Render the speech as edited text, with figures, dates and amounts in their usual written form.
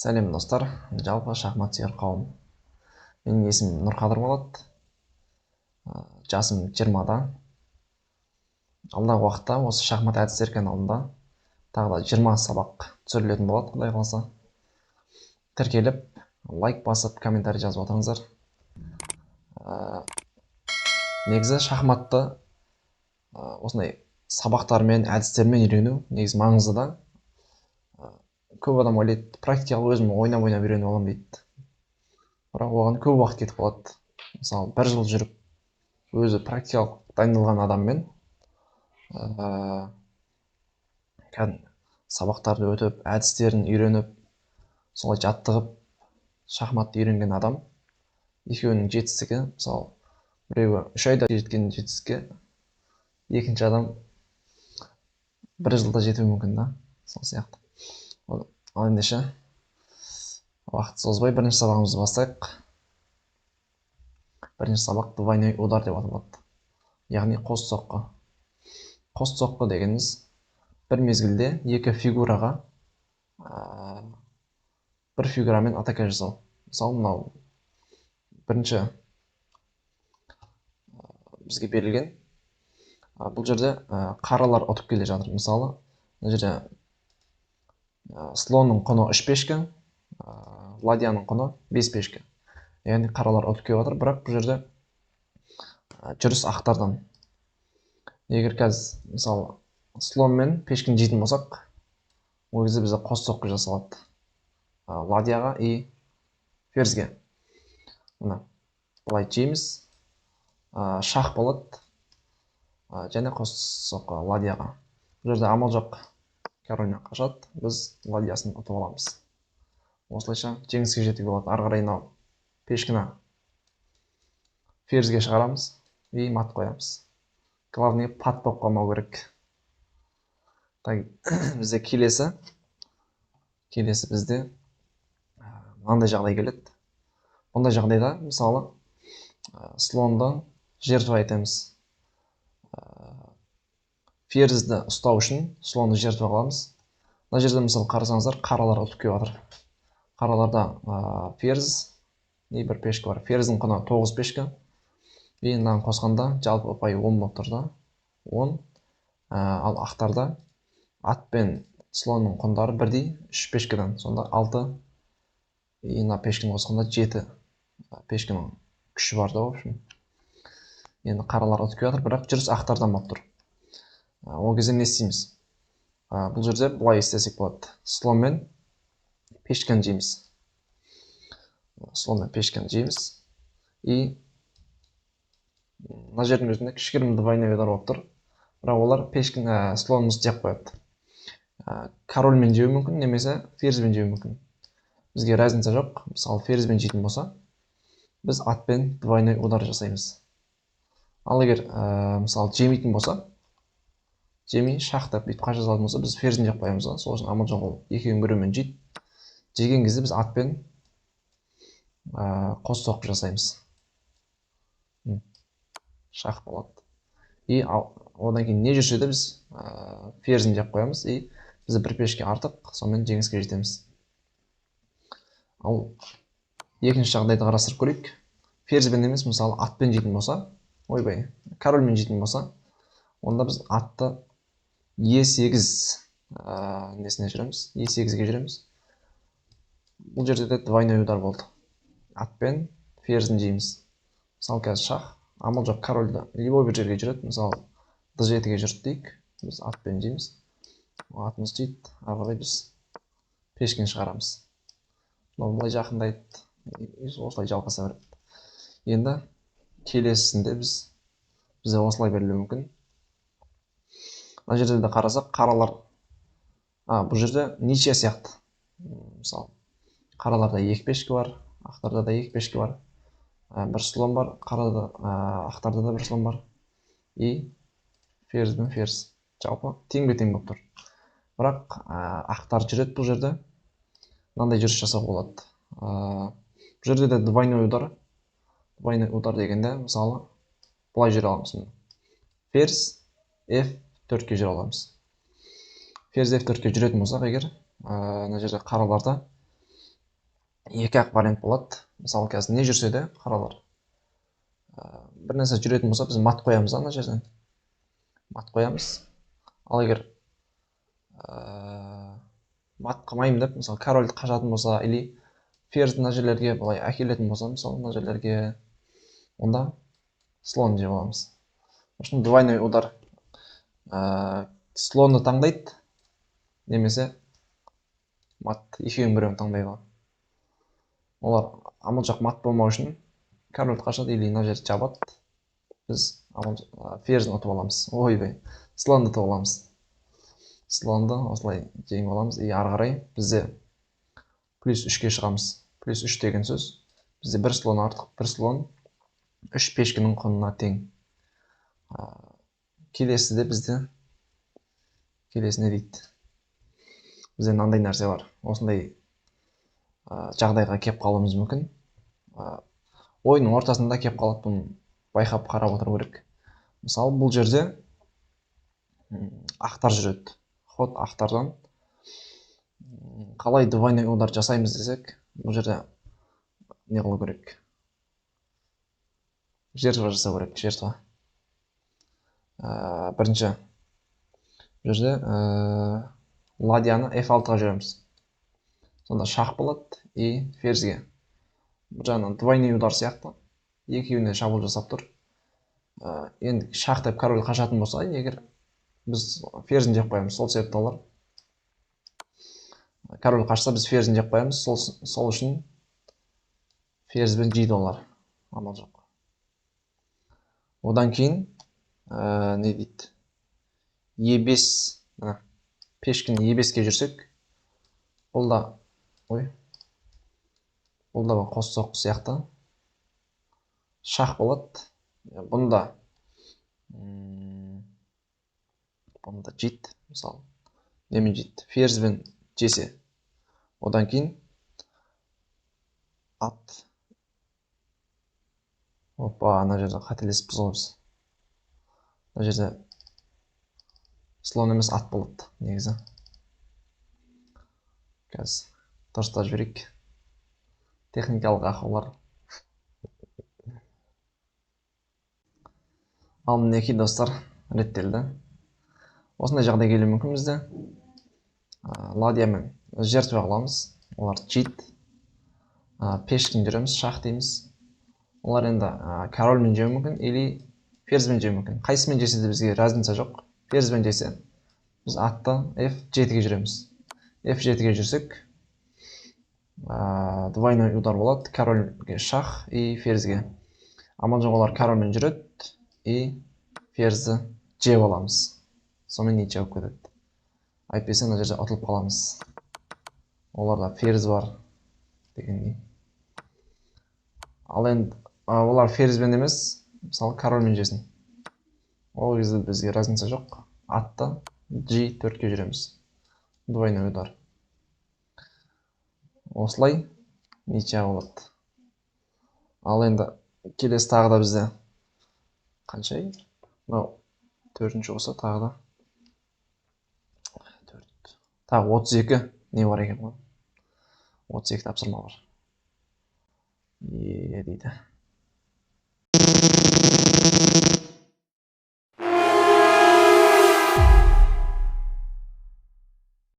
Сәлем, достар, жалпы шахмат сүйер қауым. Менің есімім Нұрқадыр болады. Жасым 20-да. Алдағы уақытта осы шахмат әдістері каналында тағы да 20 сабақ түсірілетін болады, Құдай қаласа. Тіркеліп, лайк басып, комментарий жазып отырыңыздар. Негізі шахматты осындай сабақтармен, әдістермен үйрену негізі маңызды да. Көп адам ойлайды, практикалық өзім ойнап-ойнап үйреніп аламын дейді. Бірақ оған көп уақыт кетіп қалады. Мысалы, бір жыл жүріп өзі практикалық дайындалған адаммен кәдімгі сабақтарды өтіп, әдістерін үйреніп, солай жаттығып шахматты үйренген адам екеуінің жетістігі, мысалы, біреуі 3 айда жеткен жетістікке, екінші адам бір жылда жетуі мүмкін да, сол сияқты. Ал ендеше уақыт созбай бірінші сабағымызды бастайық. Бірінші сабақ двойной удар деп аталады, яғни қос соққы. Қос соққы дегеніміз бір мезгілде екі фигураға бір фигурамен атака жасау. Мысалы, мынау бірінші бізге берілген, бұл жерде қаралар ұтып келе жатыр. Мысалы, мына жерде слонның құны 3 пешка, ладьяның құны 5 пешка. Яғни қаралар ұтып келе жатыр, бірақ бұл жерде жүріс ақтардан. Егер қазір, мысалы, слон мен пешкені жейтін болсақ, ол кезде бізде қос соққы жасалады. Ладьяға и ферзьге. Мына былай жейміз, шах болады, және қос соққы ладьяға. Бұл жерде амал жоқ, корольмен қашады, біз ладьясын ұтып аламыз. Осылайша жеңіске жетуге болады. Ары қарай мынау пешкіні ферзьге шығарамыз и мат қоямыз. Главное, пат болып қалмау керек. Так, бізде келесі бізде мынандай жағдай келеді. Бұндай жағдайда, мысалы, слонды жертва етеміз. Ферзді ұстау үшін слонды жертва қыламыз. Мына жерде, мысалы, қарасаңыздар, қаралар ұтып келіп жатыр. Қараларда ферзь и бір пешка бар. Ферздің құны 9 пешка. И мынаны қосқанда жалпы ұпай 10 болып тұр да. 10. Ал ақтарда ат пен слонның құндары бірдей 3 пешкадан. Сонда 6. И мына пешканы қосқанда 7 пешканың күші бар да, в общем. Енді қаралар ұтып келіп жатыр, бірақ жүріс ақтардан болып тұр. Ол кезде не істейміз? Бұл жерде былай істесек болады. Слонмен пешканы жейміз. Слонмен пешканы жейміз. И мына жердің өзінде кішігірім двойной удар болып тұр. Бірақ олар слонымызды жеп қояды. Корольмен жеуі мүмкін, немесе ферзьбен жеуі мүмкін. Бізге разница жоқ. Мысалы, ферзьбен жейтін болса, біз атпен двойной удар жасаймыз. Ал егер, мысалы, жемейтін болса, жемей шах деп бүйтіп қаша салатын болса, біз ферзін жеп қоямыз ғой. Сол үшін амал жоқ, ол екеуінің біреуімен жейді. Жеген кезде біз атпен қос соққы жасаймыз. Шах болады. И одан кейін не жүрсе де біз ферзін жеп қоямыз и бізде бір пешке артық, сонымен жеңіске жетеміз. Ал екінші жағдайды қарастырып көрейік. Ферзьбен емес, мысалы, атпен жейтін болса, ойбай, корольмен жейтін болса, онда біз атты е сегіз, несіне жүреміз? Е сегізге жүреміз. Бұл жерде де двойной удар болды. Атпен ферзін жейміз. Мысалы, қазір шах, амал жоқ, корольді любой бір жерге жүреді. Мысалы, д жетіге жүрді дейік. Біз атпен жейміз. Атымыз жейді. Ары қарай біз пешкені шығарамыз. Мынау былай жақындайды. Осылай жалғаса береді. Енді келесісінде бізде осылай берілуі мүмкін. Мына жерде де қарасақ, қаралар, бұл жерде ничья сияқты. Мысалы, қараларда 2 пешкі бар, ақтарда да 2 пешкі бар. Бір слон бар, ақтарда да бір слон бар. И ферзь бен ферзь жалпы теңбе-тең болып тұр. Бірақ ақтар жүреді бұл жерде. Мынандай жүріс жасауға болады. Бұл жерде де двойной удар. Двойной удар дегенде, мысалы, былай жүре аламыз. Ферзь эф төртке жүре аламыз. Ферзь эф төртке жүретін болсақ, егер, мына жерде қараларда Екі ақ вариант болады. Мысалы, қазір не жүрсе де, қаралар. Бір нәрсе жүретін болса, біз мат қоямыз ана жерден. Мат қоямыз. Ал егер мат қылмаймын деп, мысалы, корольді қашатын болса, или ферзь мына жерлерге былай әкелетін болса, мысалы, мына жерлерге, онда слон жеп аламыз. В общем, двойной удар. Слонды таңдайды, немесе мат, екеуінің біреуін таңдай алады. Олар амал жоқ мат болмау үшін корольді қашады или мына жерді жабады. Біз ферзін ұтып аламыз. Ойбай, слонды ұтып аламыз. Слонды осылай жеңіп аламыз. И ары қарай бізде плюс 3-ке шығамыз. Плюс 3 деген сөз бізде бір слон артық, бір слон 3 пешкінің құнына тең. Келесіде бізде келесі не дейді? Бізде мынандай нәрсе бар. Осындай жағдайға кеп қалуымыз мүмкін. Ойынның ортасында кеп қалады, бұны байқап қарап отыру керек. Мысалы, бұл жерде ақтар жүреді. Ход ақтардан. Қалай двойной удар жасаймыз десек, бұл жерде не қылу керек? Жертва жасау керек, жертва. Бірінші бұл жерде ладьяны эф алтыға жүреміз. Сонда шах болады и ферзьге. Бұл жағынан двойной удар сияқты. Екеуіне шабуыл жасап тұр. Енді шах деп король қашатын болса, егер біз ферзін жеп қоямыз, сол себепті олар король қашса, біз ферзін жеп қоямыз, сол үшін ферзбен жейді олар. Амал жоқ. Одан кейін не дейді? Е бес, мына пешкіні е беске жүрсек, бұл да, ой, бұл да қос соққы сияқты. Шах болады. Бұнда жейді, мысалы. Немен жейді? Ферзбен жесе. Одан кейін ат. Опа, ана жерде қателесіппіз ғой біз. Мына жерде слон емес, ат болады негізі. Қазір дұрыстап жіберейік. Техникалық ақаулар. Ал мінекей, достар, реттелді. Осындай жағдай келуі мүмкін бізде. Ладьямен жертва қыламыз. Олар жейді. Пешкін жүреміз, шах дейміз. Олар енді корольмен жеуі мүмкін или ферзьмен жеуі мүмкін. Қайсымен жесе де бізге разница жоқ. Ферзьмен жесе, біз атты эф жетіге жүреміз. Эф жетіге жүрсек, двойной удар болады. Корольге шах и ферзьге. Амал жоқ, олар корольмен жүреді и ферзьді жеп аламыз. Сонымен ничья болып кетеді. Әйтпесе мына жерде ұтылып қаламыз. Оларда ферзь бар дегендей. Ал енді олар ферзьбен емес, мысалы, корольмен жесін. Ол кезде бізге разница жоқ. Атты джи төртке жүреміз. Двойной удар. Осылай ничья болады. Ал енді келесі тағы да бізде қанша? Мынау төртінші болса, тағы да төрт. Тағы отыз екі не бар екен ғой? Отыз екі тапсырма бар. Е, дейді.